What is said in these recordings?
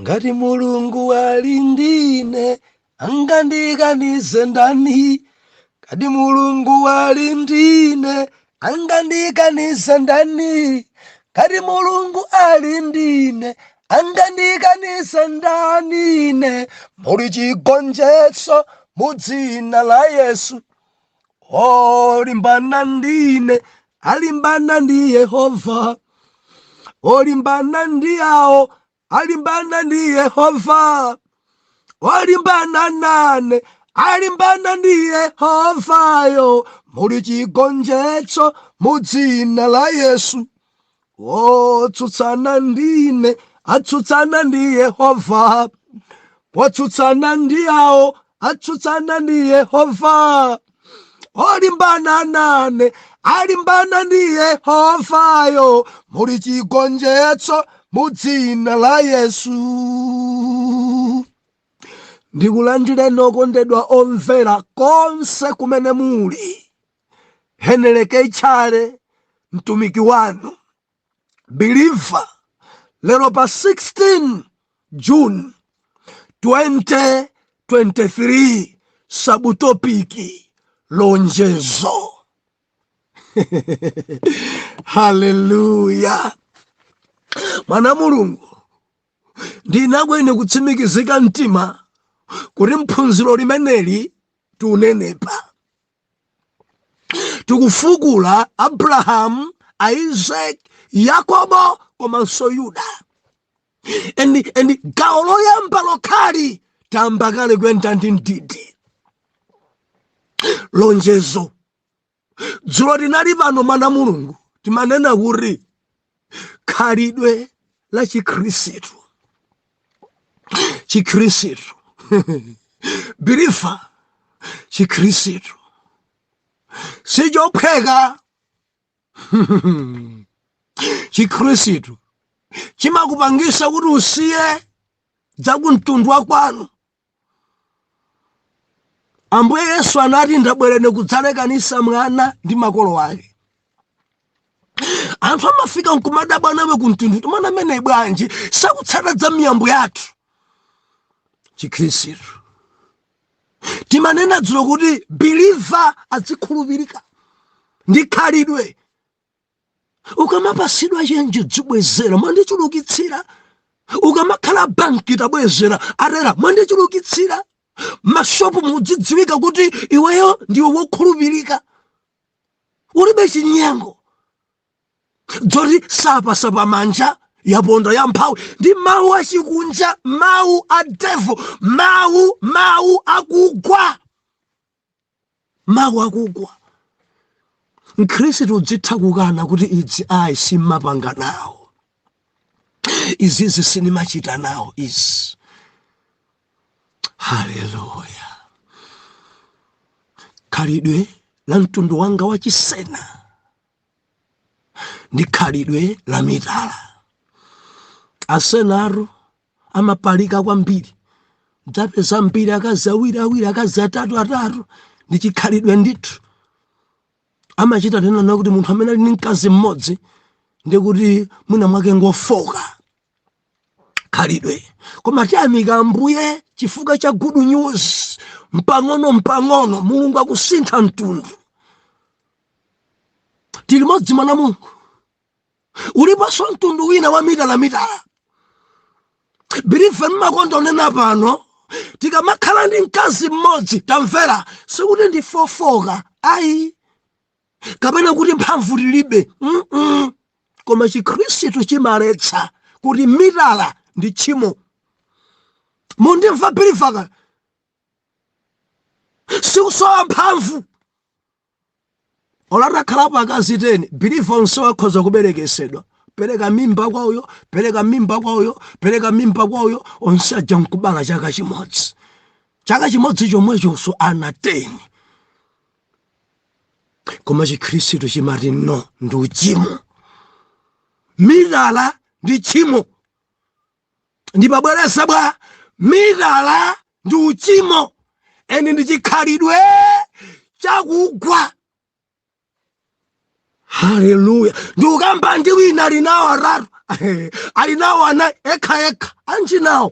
Ngati Mulungu ali ndine, angandikanize ndani? Ngati Mulungu ali ndine, angandikanize ndani? Ngati Mulungu ali ndine, angandikanize ndani ine? Muli chigonjetso mu dzina la Yesu. Olimbana ndine alimbana ndi Yehova, olimbana ndi awo alimbana ndi Yehova, olimbana nane alimbana ndi Yehovayo. Muli chigonjetso mu dzina la Yesu. Wotsutsana ndine atsutsana ndi Yehova, wotsutsana ndi awo atsutsana ndi Yehova, olimbana nane alimbana ndi Yehovayo. Muli chigonjetso mu dzina la Yesu. Ndikulandireni okondedwa omvera konse kumene muli. Heneleke Tchale, mtumiki wanu believer, lero pa 16 June 2023, subtopic lonjezo. Haleluya! Mwana Mulungu, ndinakwene kutsimikizika mtima kuti mphunziro limeneli tiunenepa. Tikufukula Abrahamu, Isaac, Yakobo komanso Yuda, and gawo loyamba lokhali tamba kale kuyenda ndi mdidi lonjezo. Dzulo tinali pano, mwana Mulungu, timanena kuti khalidwe la Chikhristu, Chikhristu believer, Chikhristu sichophweka. Chikhristu chimakupangisa kuti usiye zakumtundu wa kwanu. Ambuye Yesu anati, "Ndabwerene kudzalekanisa mwana ndi makolo ake." Anthu amafika nkumadabwa nawe kumtundu, mwana amene bwanji sakutsata za miyambo yathu? Chikhristu, timanena dzulo kuti believer azikhulupirika ndi khalidwe. Ukamapasidwa chenji dzibwezera, mwandichulukitsira. Ukamakhala banki tabwezera, atera mwandichulukitsira. Mashopu mudzidziwika kuti iweyo ndiwe wokhulupirika, ulibe chinyengo, dzoti sapasa pamanja yaponda ya mphawi. Ndi mawu achikunja, mawu a devil, mawu akugwa, mawu akugwa. Mkhristu udzitha kukana kuti idzi ayi, simmapanga nawo izizi, sinimachita nawo izi. Haleluya! Khalidwe la mtundu wanga wachisena ndi khalidwe la mitala. Asenaro amapalika kwambiri, dzapeza mbiri, akazi awiri awiri, akazi atatu atatu, ndi chikhalidwe ndithu. Amachita tenana kuti munthu amene ali ndi mkazi mmodzi ndi kuti mwina mwake ngofoka khalidwe. Koma tiyamika Ambuye chifukwa cha good news. Mpang'ono mpang'ono Mulungu akusintha mtundu. Tili limodzi, mwana Mulungu. Uliponso mtundu wina wa mitala mitala. Believer, mmakonda onena pano, tikamakhala ndi mkazi mmodzi, tamvera, sikuti ndi fofoka ayi, kapena kuti mphamvu tilibe. Koma Chikhristu chimaletsa kuti mitala ndi tchimo. Mundimva believer? Sikusowa mphamvu. Olatakhalapo akazi 10, believer, onse wakhoza kuberekesedwa. Pereka mimba kwa uyo, pereka mimba kwa uyo, pereka mimba kwa uyo, onse aja nkubala chaka chimodzi, chaka chimodzi chomwechonso ana 10. Koma Chikhristu chimati no, ndi uchimo. Mitala ndi tchimo. Ndipabwereza bwa, mitala ndi uchimo eni ndi chikhalidwe chakugwa. Haleluya! Ndikukamba ndi wina ali nawo atatu, ali nawo anayi, ekha ekha anji nawo.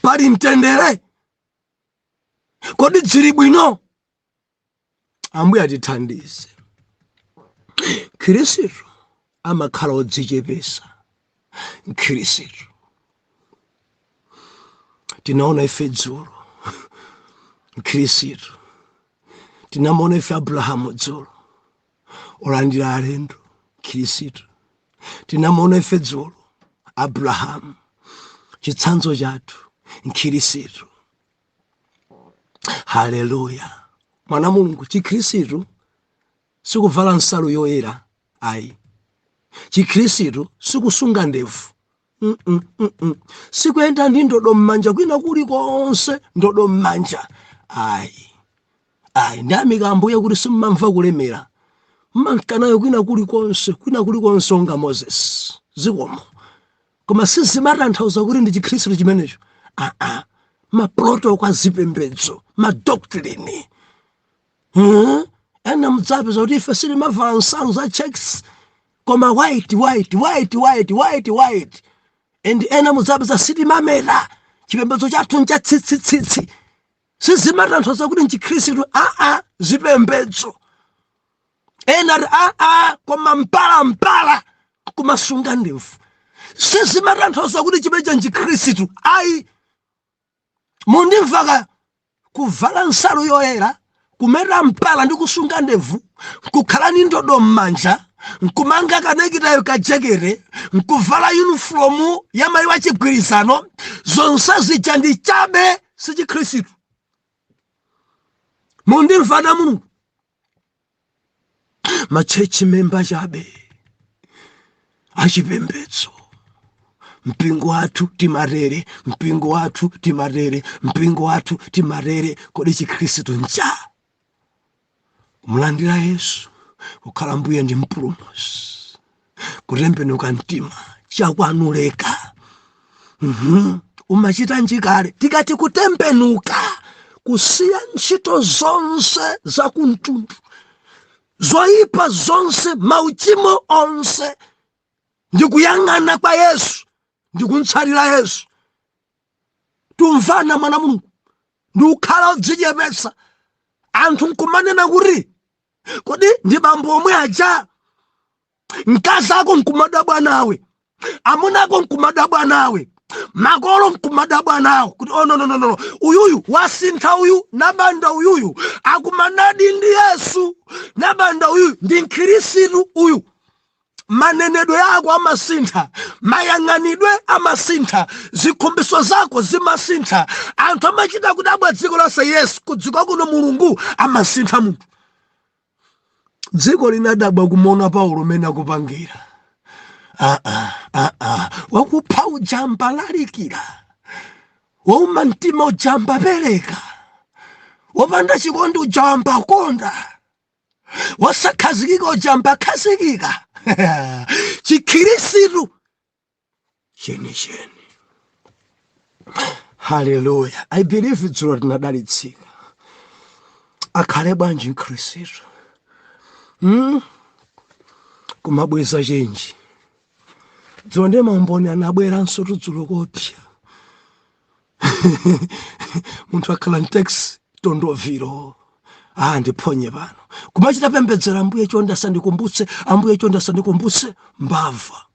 Pali mtendere? Kodi dzili bwino? Ambuye atithandize. Khristu amakhala odzichepesa. Mkhristu tinaona ife dzulo, mkhristu tinamuona ife Abrahamu dzulo olandira alendo. Khristu tinamuona ife dzulo Abrahamu, chitsanzo chathu, mkhristu. Haleluya! Mwana Mulungu, chikhristu sikuvala nsalu yoyera ayi. Chikhristu sikusunga ndevu. Sikuyenda ndi ndodo m'manja kwina kulikonse, ndodo m'manja ayi, ayi. Ndiyamika Ambuye kuti simmamva kulemera, mmankanayo kwina kulikonse, kwina kulikonse onga Moses. Zikomo. Koma sizimatanthauza kuti ndi chikhristu chimenecho, aa. Maprotocol azipembedzo, madoctrine. Ena mudzapeza kuti ife sitimavala nsalu za checks, koma white, white, white, white, white, white. And ena mudzapeza sitimameta, chipembedzo chathu nchatsitsitsitsi. Sizimatanthauza kuti nchikhristu, aa. Zipembedzo. Ena ati aa, koma mpala mpala, kumasunga ndevu. Sizimatanthauza kuti chimenecho nchikhristu ayi. Mundimvaka? Kuvala nsalu yoyera, kumeta mpala ndi kusunga ndevu, nkukhala ndi ndodo m'manja, nkumanga kanekitayo kajekete, nkuvala uniform ya mayi wa chigwirizano, zonse zija ndi chabe, si chikhristu. Mundimvana Mulungu? Machurch member chabe achipembedzo. Mpingo wathu timatere, mpingo wathu timatere, mpingo wathu timatere. Kodi chikhristu ncha kumulandira Yesu kukhala mbuye ndi mpulumutsi, kutembenuka mtima chakwanuleka? Umachita njikale. Tikati kutembenuka, kusiya ntchito zonse zakumtundu, zoyipa zonse, mauchimo onse, ndikuyang'ana kwa Yesu, ndikumtsalira Yesu. Tumvana, mwana Mulungu? Ndikukhala odzichepetsa, anthu nkumanena kuti, "Kodi ndi bambo omwe aja?" Mkazi ako nkumadabwa nawe, amuna ako nkumadabwa nawe, makolo nkumadabwa nawo kuti, "Oh, no, no, no, no, uyuyu wasintha uyu, nabanda uyuyu akumanadi ndi Yesu, nabanda uyuyu ndi mkhirisitu uyu." Manenedwe ako amasintha, mayang'anidwe amasintha, zikhumbiso zako zimasintha. Anthu amachita kudabwa dziko lonse. Yesu kudziko kuno, Mulungu amasintha munthu. Dziko linadabwa kumuona Paulo mene akupangira. Aa, aa, wakupha ujamba lalikira, wauma mtima ujamba pereka, wopanda chikondi ujamba konda, wasakhazikika ujamba khazikika. Chikhirisitu chenicheni. Haleluya! I believe dzulo tinadalitsika. Akhale bwanji mkhristu? Kumabweza chenji. Dzulo ndi maumboni anabweranso tudzulo kopsa. Munthu akhala mtaxi, tondoviro, ah, ndiphonye pano, kumachita pembedzera, "Ambuye chonde asandikumbutse, Ambuye chonde asandikumbutse." Mbava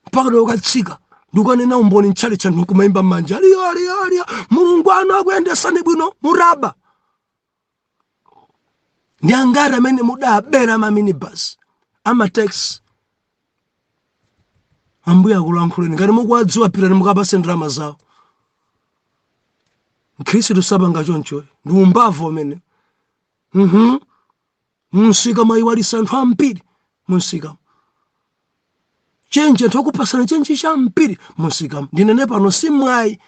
mpaka ukatsika ndikukanena umboni mtchalitchi, nkumayimba m'manja, "Aliya, aliya, aliya, Mulungu anu akuyendesani bwino." Muraba ndi angati amene mudabera maminibus, amataxi? Ambuye akulankhuleni. Ngati mukuwadziwa, pitani mukapase ndalama zawo. Mkhristu sapanga choncho, ndi umbavu umene. Munsika mwayiwalisa anthu ambiri munsika. Chenji, anthu akupasana chenji chambiri munsika. Ndinene pano, si mwayi,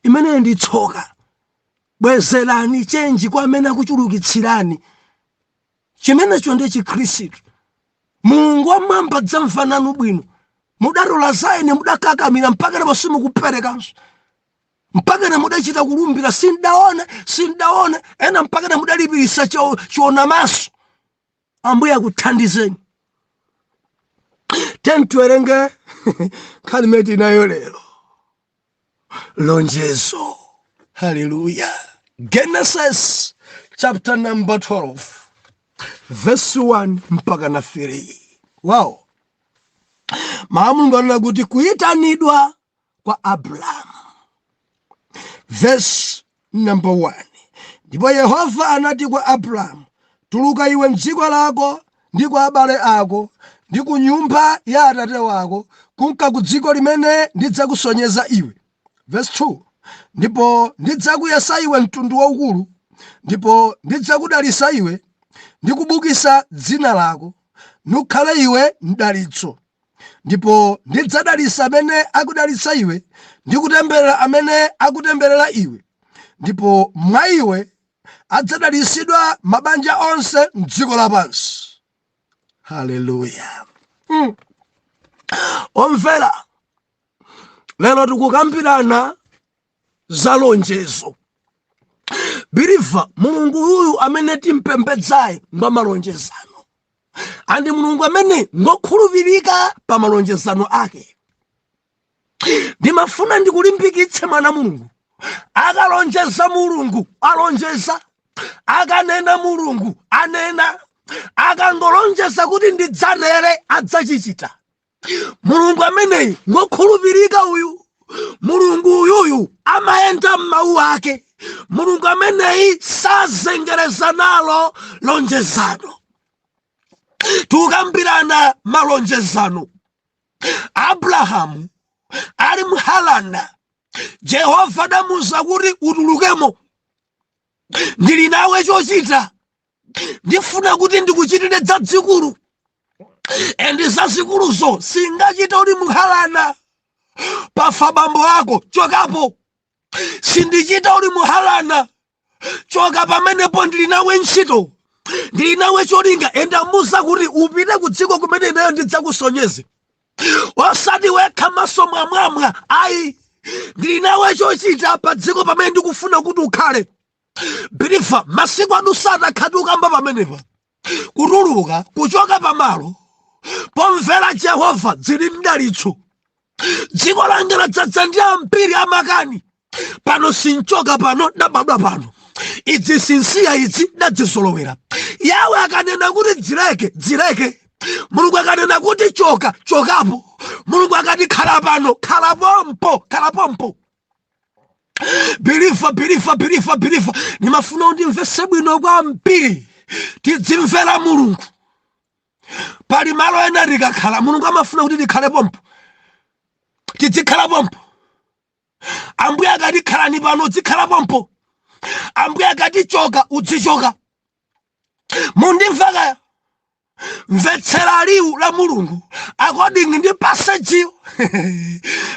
imeneyi ndi tsoka. Bwezerani chenji kwa amene akuchulukitsirani. Chimenecho ndi chikhristu. Mulungu wamwamba dzamva nanu bwino. Mudatola zaine, mudakakamira mpaka napo simukuperekanso, mpaka na mudachita kulumbira, "Sindaone, sindaone." Ena mpaka na mudalipirisa chionamaso. Ambuye akuthandizeni. Tiyeni tiwerenge nkhani imene tinayo lero, lonjezo. Haleluya. Genesis chapter number 12 verse 1 mpaka na 3. Wow, mawu a Mulungu anena kuti kuyitanidwa kwa Abrahamu. Verse number 1: Ndipo Yehova anati kwa Abrahamu, "Tuluka iwe mdziko lako ndi kwa abale ako ndi ku nyumba ya atate wako, kunka ku dziko limene ndidzakusonyeza iwe." Verse 2: Ndipo ndidzakuyesa iwe mtundu waukulu, ndipo ndidzakudalisa iwe ndi kubukisa dzina lako, nukhale iwe mdalitso. Ndipo ndidzadalisa amene akudalitsa iwe, ndi kutemberera amene akutemberera iwe, ndipo mwa iwe adzadalitsidwa mabanja onse mdziko lapansi. Haleluya. Omvera, lero tikukambirana za lonjezo. Believer, Mulungu uyu amene timpembedzaye ngwa malonjezano, and Mulungu amene ngokhulupirika pa malonjezano ake. Ndimafuna ndikulimbikitse, mwana Mulungu, akalonjeza Mulungu alonjeza, akanena Mulungu anena, akangolonjeza kuti ndidzatere, adzachichita. Mulungu ameneyi ngokhulupirika uyu. Mulungu uyuyu amayenda m'mawu ake. Mulungu ameneyi sazengereza nalo lonjezano. Tikukambirana malonjezano. Abrahamu ali mHarana, Jehova adamuwuza kuti, "Utulukemo, ndili nawe chochita, ndifuna kuti ndikuchitire zazikulu, and zazikuluzo singachita uli muHarana. Pafa bambo ako, chokapo. Sindichita uli muHarana, choka pamenepo. Ndili nawe ntchito, ndili nawe cholinga." And amuza kuti, "Upite ku dziko kumene ineyo ndidzakusonyeze, osati wekha maso mwamwamwa ayi. Ndili nawe chochita pa dziko pamene ndikufuna kuti ukhale." Believer, masiku anu satakhati ukamba pamenepa, kutuluka kuchoka pamalo pomvera Jehova dzili mdalitso. Dziko langa ladzadza ndi ambiri amakani pano, sinchoka pano, dabadwa pano, idzi sinsiya, idzi dadzizolowera. Yawe akanena kuti dzileke, dzileke. Mulungu akanena kuti choka, chokapo. Mulungu akati khala pano, khala pompo, khala pompo. Believer, believer, believer, believer, nimafuna kuti ndimvese bwino kwambiri. Tidzimvera Mulungu. Pali malo ena tikakhala, Mulungu amafuna kuti tikhale pompo, tidzikhala pompo. Ambuye akati khalani pano, udzikhala pompo. Ambuye akati choka, udzichoka. Mundimva kaya? Mvetsera liwu la Mulungu according ndi passageyo.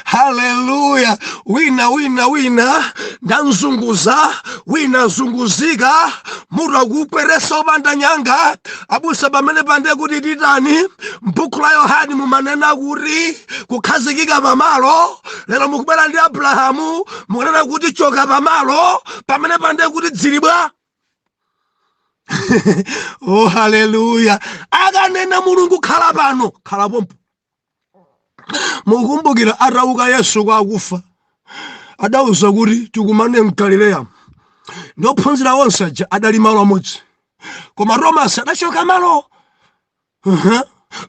Haleluya. Wina, wina, wina ndamzunguza, wina zunguzika mutu akukweresa opanda nyanga. "Abusa, pamene pande kuti titani? M'buku la Yohani mumanena kuti kukhazikika pamalo. Lero mukubwera ndi Abrahamu, mukunena kuti choka pamalo pamene pande kuti dzilibwa." Oh, haleluya. Akanena Mulungu khala pano, khala pompo. Mukumbukira atauka Yesu kwa akufa, adauza kuti tikumane mGalileya. Ndophunzira onse aja adali malo amodzi, koma Tomasi adachoka malo.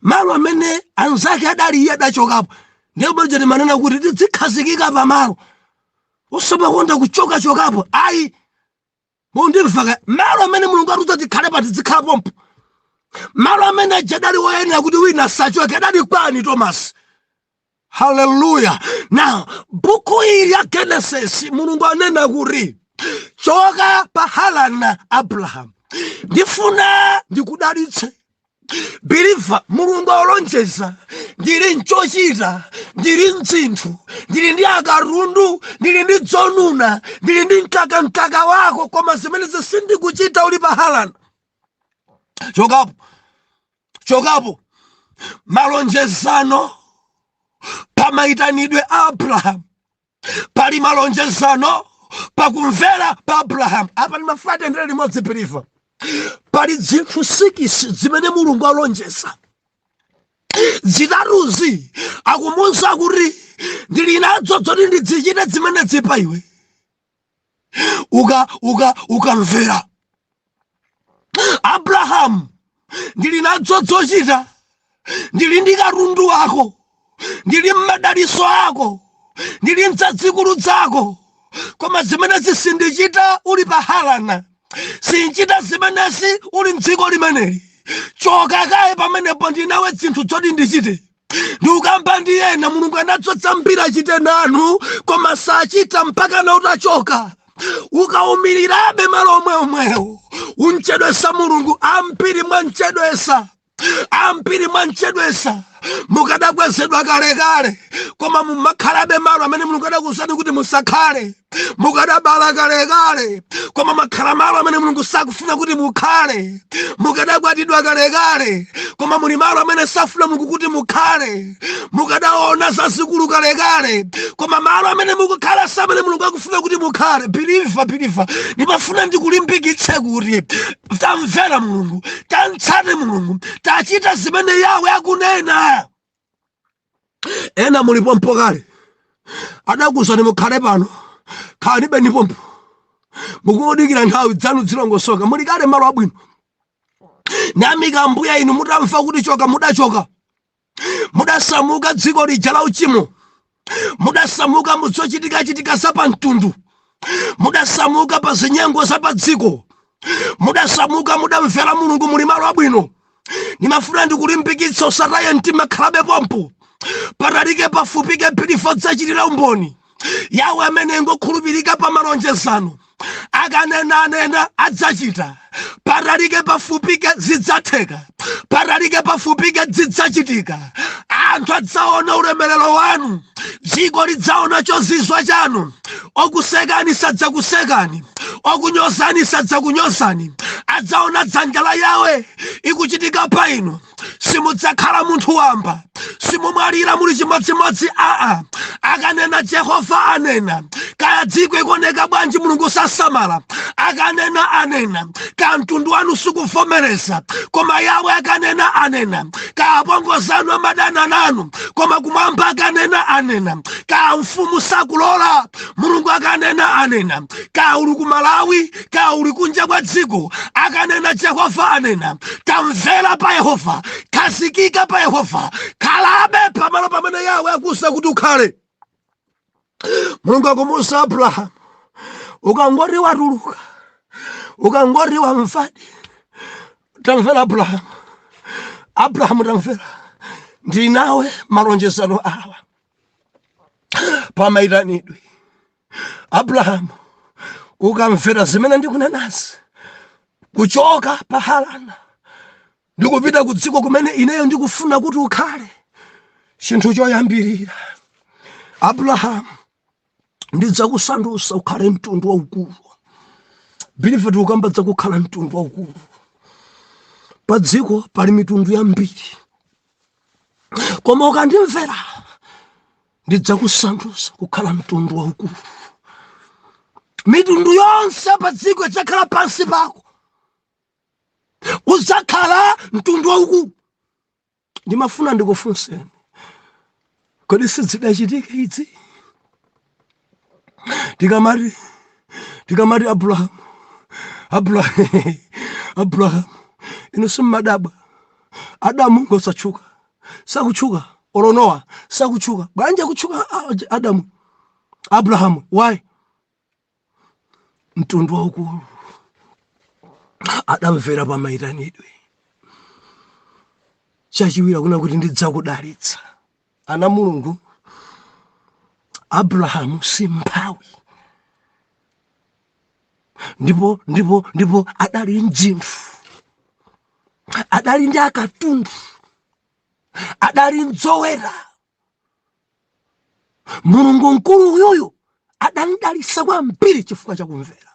Malo amene anzake adali, iye adachokapo. Ndiye bwenje timanena kuti tidzikhazikika pamalo, usamakonda kuchokachokapo ayi. Mundimva? Malo amene Mulungu atiuza tikhale pa, tizikhala pompo. Malo amene aja adali woyenera kuti wina asachoke adali kwani? Tomasi. Haleluya. Now, buku ili ya Genesis, Mulungu anena kuti, "Choka pa Harana, Abraham, ndifuna ndikudalitse." Believer, Mulungu alonjeza, "Ndili nchochita, ndili mdzinthu, ndili ndi akatundu, ndili ndi dzonuna, ndili ndi mkakamkaka wako, koma zimenezi sindikuchita uli pa Harana. Chokapo, chokapo." Malonjezano pamayitanidwe a Abrahamu, pali malonjezano pakumvera pa Abrahamu. Apa ndimafuna tiyendere limodzi, believer. Pali zinthu 6 zimene Mulungu alonjeza. Zitatuzi akumuuza kuti ndili nadzo zoti ndizichite zimenezi pa iwe ukamvera. Abrahamu, ndili nadzo zochita, ndili ndi katundu wako, ndili mmadaliso ako, ndili mzazikulu zako, koma zimenezi sindichita uli pa Harana, sinchita zimenezi uli mdziko limeneli. Choka kaye pamenepo, ndinawe zinthu zoti ndichite. Ndikukamba ndi ena, Mulungu anadzodza mbiri achite nanu, koma sachita mpaka na utachoka. Ukaumirirabe malo omwe omwewo, unchedwesa Mulungu. Ambiri mwanchedwesa, ambiri mwanchedwesa. Mukadakwezedwa kalekale, koma mumakhalabe malo amene Mulungu adakuwuzani kuti musakhale. Mukadabala kalekale, koma makhala malo amene Mulungu sakufuna kuti mukhale. Mukadakwatidwa kalekale, koma muli malo amene safuna Mulungu kuti mukhale. Mukadaona zazikulu kalekale, koma malo amene mukukhala si amene Mulungu akufuna kuti mukhale. Believer, believer, ndimafuna ndikulimbikitse kuti tamvera Mulungu, tamtsate Mulungu, tachita zimene Yawe akunena. Ena mulipompo kale, adakuwuzani mukhale pano, khalanibe ndipompo, mukudikira nthawi dzanu zilongosoka. Muli kale malo abwino. Namika Ambuye, inu mutamva kuti choka, mudachoka, mudasamuka dziko lija la uchimo, mudasamuka muzochitikachitika za pamtundu, mudasamuka pa zinyengo za pa dziko, mudasamuka, mudamvera Mulungu, muli malo abwino. Ndimafuna ndikulimbikitsa, usataye mtima, khalabe pompo, patalike pafupike, believer, dzachitira umboni. Yawe amene ngokhulupirika pa malonjezano, akanena anena, adzachita. Patalike pafupike, zidzatheka. Patalike pafupike, zidzachitika. Anthu adzaona ulemerero wanu, dziko lidzaona chozizwa chanu. Okusekani sadzakusekani, okunyozani sadzakunyozani. Adzaona dzanja la Yawe ikuchitika pa inu. Simudzakhala munthu wamba, simumwalira muli chimodzimodzi. Aa, akanena Jehova anena. Kaya dziko ikuoneka bwanji, Mulungu sasamala. Akanena anena. Ka mtundu wanu sikuvomereza, koma Yawe akanena anena. Ka apongozi anu amadana nanu, koma kumwamba akanena anena. Ka mfumu sakulola, Mulungu akanena anena. Ka uli ku Malawi, ka uli kunja kwa dziko, akanena Jehova anena. Tamvera pa Yehova, khazikika pa Yehova, khalabe pamalo pamene Yawe akuuza kuti ukhale. Mulungu akumuuza Abrahamu, ukangoti watuluka, ukangoti wamvadi, tamvera Abrahamu, Abrahamu tamvera, ndili nawe malonjezano awa pamaitanidwe. Abrahamu, ukamvera zimene ndikunenazi, kuchoka pa Harana ndikupita ku dziko kumene ineyo ndikufuna kuti ukhale, chinthu choyambirira, Abrahamu, ndidzakusandutsa ukhale mtundu waukulu. Believer, tikukamba dzakukhala mtundu waukulu. Pa dziko pali mitundu yambiri, koma ukandimvera ndidzakusandutsa kukhala mtundu waukulu. Mitundu yonse pa dziko idzakhala pansi pako, udzakhala mtundu waukulu. Ndimafuna ndikufunseni, kodi sizidachitike idzi? Tikamati Abrahamu, Abrahamu, Abrahamu, inu simmadabwa. Adamu ngosatchuka, sakutchuka. Olo Nowa sakutchuka. Bwanji akutchuka Adamu, Abrahamu? Why? Mtundu waukulu, adamvera pa mayitanidwe. Chachiwiri akuna kuti ndidzakudalitsa. Ana Mulungu, Abrahamu si mphawi, ndipo adali mdzinthu, adali ndi akatundu, adali mdzowera. Mulungu mkulu uyuyu adamdalitsa kwambiri chifukwa chakumvera.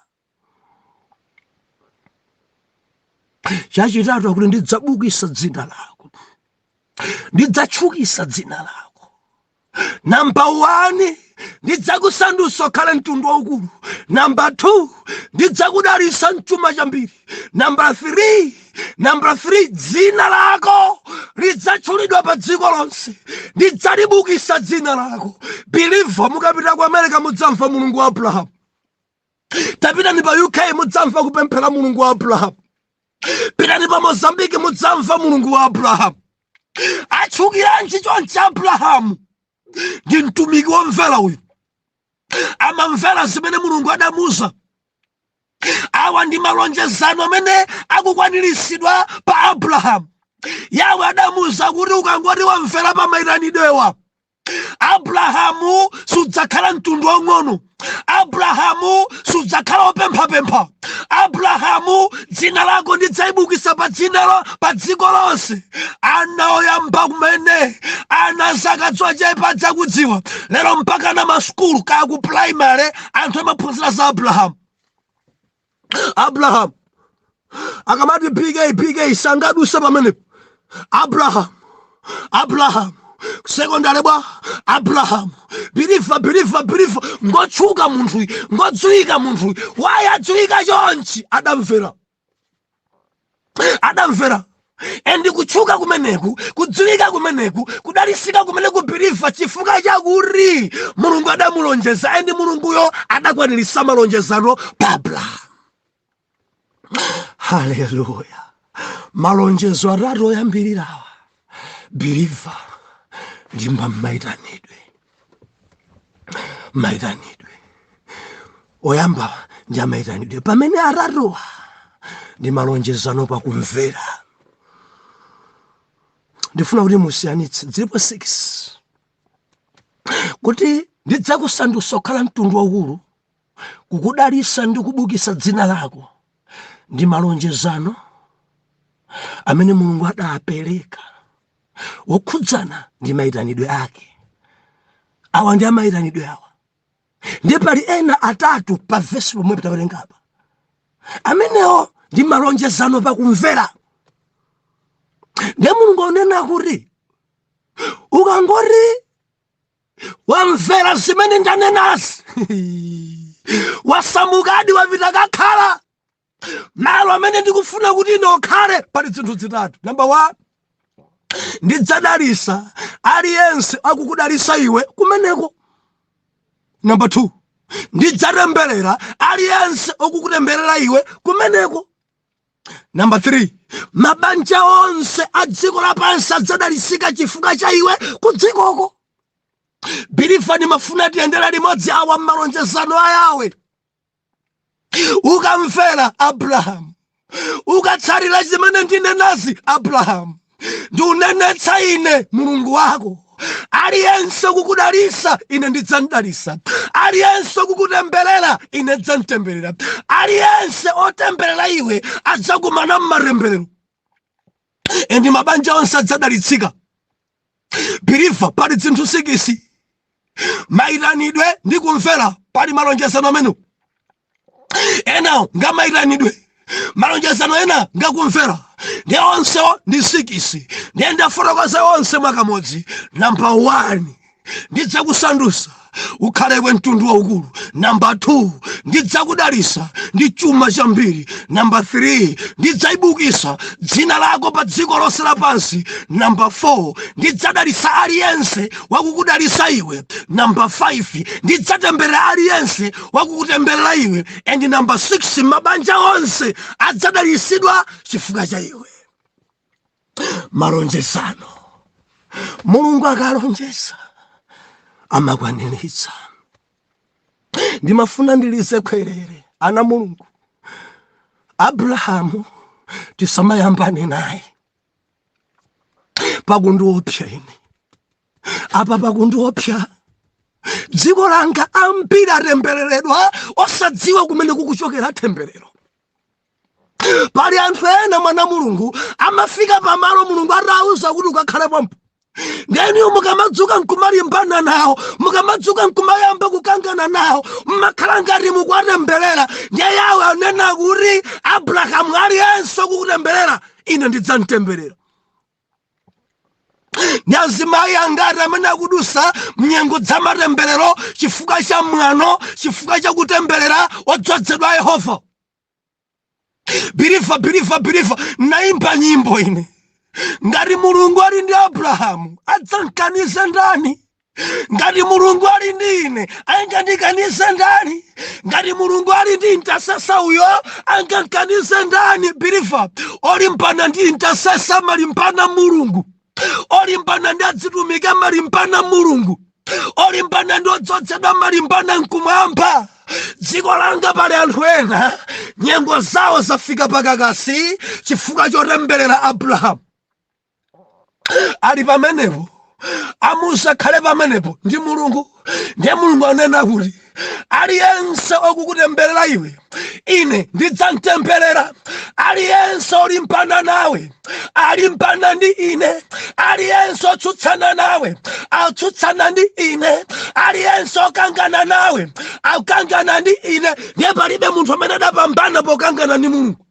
Chachitatu akuti ndidzabukisa dzina lako, ndidzatchukisa dzina lako. Namba 1, Ndidzakusandutsa ukhale mtundu waukulu. Namba 2, ndidzakudalitsa mchuma chambiri. Namba 3, namba 3, dzina lako lidzatchulidwa pa dziko lonse, ndidzalibukisa dzina lako. Believer, mukapita ku America mudzamva Mulungu wa Abrahamu. Tapitani pa UK mudzamva kupemphera Mulungu wa Abrahamu. Pitani pa Mozambiki mudzamva Mulungu wa Abrahamu. Atchukiranji chonchi Abrahamu? Ndi mtumiki womvera uyu, amamvera zimene Mulungu adamuuza. Awa ndi malonjezano amene akukwaniritsidwa pa Abrahamu. Yawe adamuuza kuti ukangoti wamvera pa mayitanidwewa, Abrahamu, sudzakhala mtundu waung'ono. Abrahamu, sudzakhala wopemphapempha. Abrahamu, dzina lako ndidzayibukisa pa dzinalo pa dziko lonse. Ana oyamba kumene, ana zaka zochepa adzakudziwa. Lero mpaka na masukulu, kaya ku primary, anthu amaphunzira za Abrahamu. Abraham akamati PK, PK sangaduse pamenepo. Abraham, Abraham secondary bwa Abraham. Believer, believer, believer, ngotchuka munthuyu, ngodziwika munthuyu. Wayi adziwika chonchi? Adamvera, adamvera. And kutchuka kumeneku, kudziwika kumeneku, kudalisika kumeneku, believer, chifukwa chakuti Mulungu adamulonjeza, and Mulunguyo adakwanirisa malonjezano pa Abrahamu. Haleluya! Malonjezo atatu oyambirirawa, believer, ndi mayitanidwe. Mayitanidwe oyamba ndi amayitanidwe, pamene atatuwa ndi malonjezano pakumvera. Ndifuna kuti musiyanitse, zilipo 6. Kuti ndidzakusandutsa kukhala mtundu waukulu, kukudalisa ndi kubukisa dzina lako, ndi malonjezano amene Mulungu adapereka wokhudzana ndi mayitanidwe ake. Awa ndi amayitanidwe awa. Ndiye pali ena atatu pa vesi pomwe tawerengapa, amenewo ndi malonjezano pakumvera. Ndiye Mulungu akunena kuti ukangoti wamvera zimene ndanenazi, wasamukadi, wapita kakhala malo amene ndikufuna kuti ine ukhale, pali zinthu zitatu. Namba 1, ndidzadalisa aliyense akukudalisa iwe kumeneko. Namba 2, ndidzatemberera aliyense okukutemberera iwe kumeneko. Namba 3, mabanja onse a dziko lapansi adzadalisika chifukwa cha iwe ku dzikoko. Believer, ndimafuna tiyendera limodzi. Awa malonjezano a Yawe. Ukamvera Abrahamu, ukatsatira zimene ndinenazi Abrahamu, ndiunenetsa ine Mulungu wako, aliyense kukudalisa ine ndidzamdalisa, aliyense kukutemberera ine ndidzamtemberera, aliyense otemberera iwe adzakumana mmatemberero, and mabanja onse adzadalitsika. Believer, pali zinthu 6: mayitanidwe ndi kumvera. Pali malonjezano amene ena ngamayitanidwe, malonjezano ena ngakumvera, ndi onsewo ndi 6. Ndiye ndafotokoza onse mwakamodzi. Namba 1, ndidzakusandutsa ukhalekwe mtundu waukulu. Namba 2, ndidzakudalisa ndi chuma chambiri. Namba 3, ndidzayibukisa dzina lako pa dziko lonse lapansi. Namba 4, ndidzadalisa aliyense wakukudalisa iwe. Namba 5, ndidzatemberera aliyense wakukutemberera iwe. And namba 6, mabanja onse adzadalisidwa chifukwa cha iwe. Malonjezano, Mulungu akalonjeza amakwaniritsa. Ndimafuna ndilize khwerere, ana Mulungu. Abrahamu tisamayambane naye. Pakundiopsa ine apa, pakundiopsa. Dziko langa ambiri atembereredwa osadziwa kumene kukuchokera temberero. Pali anthu ena, mwana Mulungu, amafika pamalo Mulungu atauza kuti ukakhale pompo. Ndeniyo mukamadzuka nkumalimbana nawo, mukamadzuka nkumayamba kukangana nawo, mmakhala ngati mukuwatemberera. Ndiye Yawe anena kuti Abrahamu, aliyense kukutemberera ine ndidzamtemberera. Ndi azimayi angati amene akudusa mnyengo za matemberero chifukwa cha mwano, chifukwa cha kutemberera odzozedwa a Yehova? Believer, believer, believer, naimba nyimbo ine: ngati Mulungu ali ndi Abrahamu, adzamkanize ndani? Ngati Mulungu ali ndi ine, angandikanize ndani? Ngati Mulungu ali ndi intercessor uyo, angamkanize ndani? Believer, olimbana ndi intercessor malimbana Mulungu, olimbana ndi adzitumika malimbana Mulungu, olimbana ndi odzozedwa malimbana nkumwamba. Dziko langa, pali anthu ena nyengo zawo zafika pakakasi chifukwa chotemberera Abrahamu. Ali pamenepo, amusakhale pamenepo ndi Mulungu. Ndiye Mulungu anena kuti aliyense okukutemberera iwe, ine ndidzamtemberera. Aliyense olimbana nawe alimbana ndi ine. Aliyense otsutsana nawe atsutsana ndi ine. Aliyense okangana nawe akangana ndi ine. Ndiye palibe munthu amene adapambana pokangana ndi Mulungu.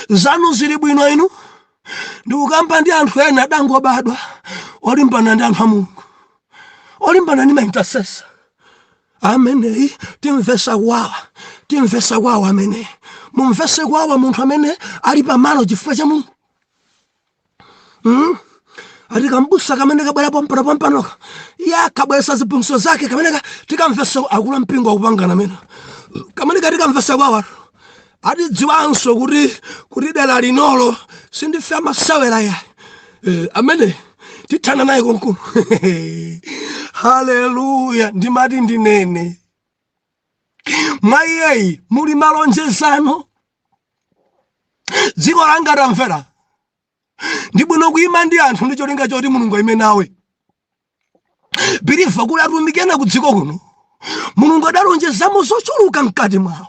Zanu zili bwino inu. Ndikukamba ndi anthu ena adangobadwa olimbana ndi anthu a Mulungu, olimbana ndi maintercessor ameneyi. Timvesa kwawa, timvesa kwawa ameneyi. Mumvese kwawa munthu amene ali pamalo chifukwa cha Mulungu, Ati kambusa kamene kabwera pompano pompanoka, iye akabweresa ziphunzitso zake, kameneka tikamvesa. Akula mpingo akupangana amene kamene katikamvesa kwawa. Atidziwanso kuti dera linolo sindife amasewera ya amene tithana naye konkuno. Haleluya! Ndimati ndinene, mwa iyeyi muli malonjezano. Dziko langa, tamvera, ndi bwino kuyima ndi anthu ndi cholinga choti Mulungu ayime nawe. Believer, kuli atumiki ena ku dziko kuno Mulungu adalonjezamo zochuluka mkati mwawo.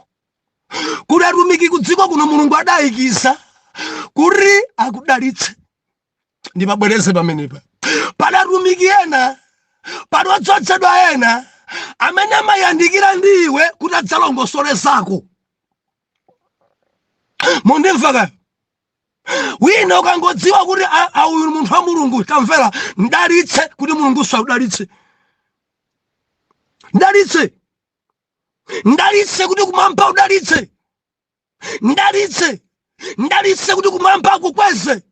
Kuli atumiki ku dziko kuno Mulungu adayikiza kuti akudalitse. Ndimabwereze pamenepa, pali atumiki ena, pali odzozedwa ena amene amayandikira ndi iwe kuti adzalongosole zako. Mundimva kaya? Wina ukangodziwa kuti auyu munthu wa Mulungu, tamvera, mdalitse kuti Mulungu akudalitse. Mdalitse, mdalitse kuti kumwamba udalitse. Mdalitse, mdalitse kuti kumwamba akukweze.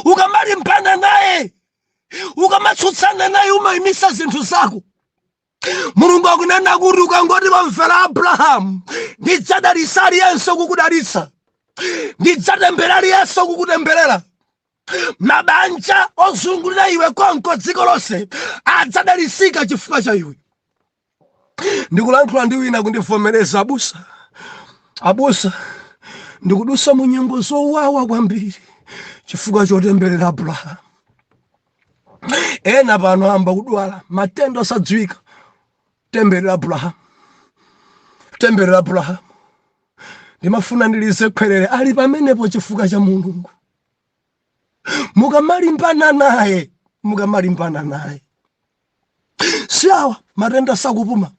Ukamalimbana naye, ukamatsutsana naye, umayimisa zinthu zako. Mulungu akunena kuti ukangoti wamvera Abrahamu, ndidzadalitsa aliyense kukudalitsa, ndidzatemberera aliyense kukutemberera. Mabanja ozungulira iwe konko, dziko lonse adzadalitsika chifukwa cha iwe. Ndikulankhula ndi wina kundivomereza: "Abusa, abusa, ndikudusa mu nyengo zowawa kwambiri chifukwa chotemberera Abrahamu." Ena pano amba kudwala matenda osadziwika. Temberera Abrahamu, temberera Abrahamu. Ndimafuna ndilize khwerere, ali pamenepo chifukwa cha Mulungu. Mukamalimbana naye, mukamalimbana naye, si awa matenda sakupuma,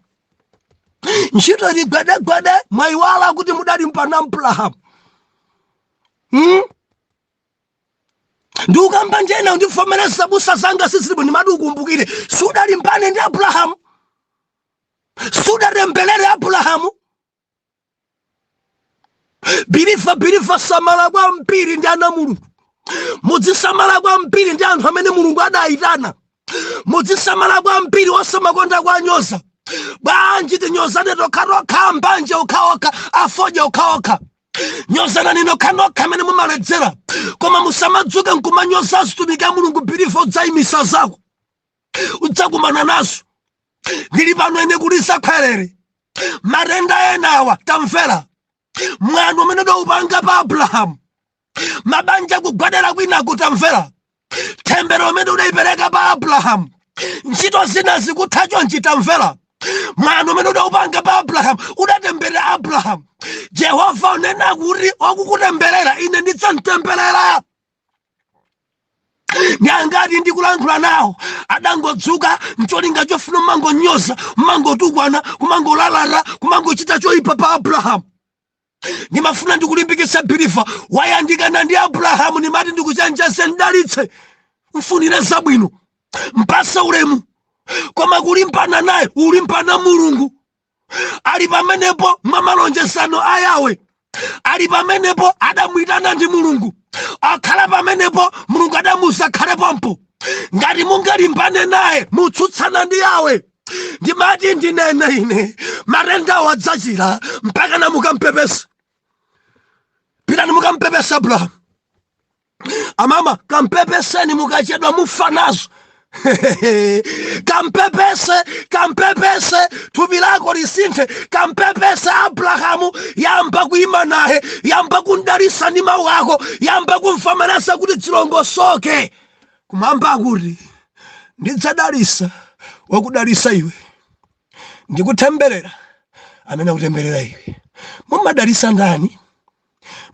ntchito ili gwedegwede, mwayiwala kuti mudalimbana Abrahamu, Ndikukamba njena undivomereza: "Busa, zanga sizilipo." Ndimati ukumbukire, sudalimbane ndi Abrahamu, sudatembelere Abrahamu. Believer, believer, samala kwambiri ndi ana Mulungu. Mudzisamala kwambiri ndi anthu amene Mulungu adayitana. Mudzisamala kwambiri, osamakonda kwanyoza. Bwanji tinyozane tokhatokha, mbanje okhaokha, afodya okhaokha? Nyozanani nokhanokha amene mumaledzera, koma musamadzuke nkumanyoza azitumiki a Mulungu. Believer, udzayimisa zako, udzakumana nazo. Ndili pano ine kulisa khwerere. Matenda enawa, tamvera, mwano umene udawupanga pa Abrahamu, mabanja kugwadera kwinaku, tamvera, thembero umene udayipereka pa Abrahamu, ntchito zina zikutha chonchi, tamvera, mwano umene udawupanga pa Abrahamu, udatemberera Abrahamu. Jehova unena kuti wakukutemberera, ine ndidzamtemberera. Ndi ndikulankhula nawo adangodzuka ncholinga chofuna kumangonyoza, kumangotukwana, kumangolalata, kumangochita choyipa pa Abrahamu. Ndimafuna ndikulimbikitsa believer, wayandikana ndi Abrahamu, ndimati ndikuchenjeze, mdalitse, mfunire zabwino, mpase ulemu, koma kulimbana naye ulimbana Mulungu. Ali pamenepo mwa malonjezano a Yawe, ali pamenepo adamwitana ndi Mulungu, akhala pamenepo, Mulungu adamuza khale pompo. Ngati mungalimbane naye, mutsutsana ndi Yawe. Ndimati ndinene ine, matendawo adzachira mpaka na mukampepesa. Pitani mukampepesa Abrahamu. Amama, kampepeseni, mukachedwa mufa nazo. Kampepese, kampepese, thupi lako lisinthe. Kampepese Abrahamu, yamba kuima naye, yamba kundalisa ndi mawu ako, yamba kumvomereza kuti zilongosoke. Kumwamba akuti, "Ndidzadalisa wakudalisa iwe, ndikutemberera amene akutemberera iwe." Mumadalisa ndani?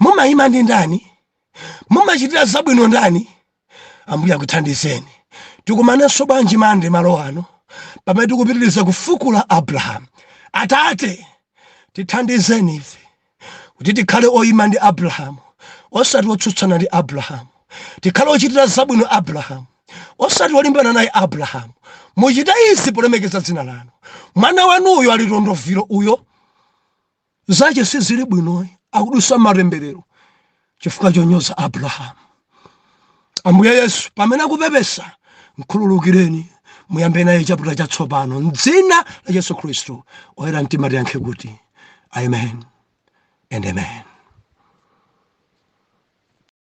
Mumayima ndi ndani? Mumachitira zabwino ndani? Ambuye akuthandizeni. Tikumanenso bwanji mande malo ano, pamene tikupitiriza kufukula Abrahamu. Atate, tithandizeni ife kuti tikhale oyima ndi Abrahamu, osati otsutsana ndi Abrahamu. Tikhale ochitira zabwino Abrahamu, osati olimbana naye Abrahamu. Muchite izi polemekeza dzina lanu. Mwana wanuyo ali tondoviro uyo, zache sizili bwinoyi, akudusa matemberero chifukwa chonyoza Abrahamu. Ambuye Yesu, pamene akupepesa, mkhululukireni, muyambe naye chapter chatsopano mdzina la Yesu Khristu. Oyera mtima tiyankhe kuti amen and amen.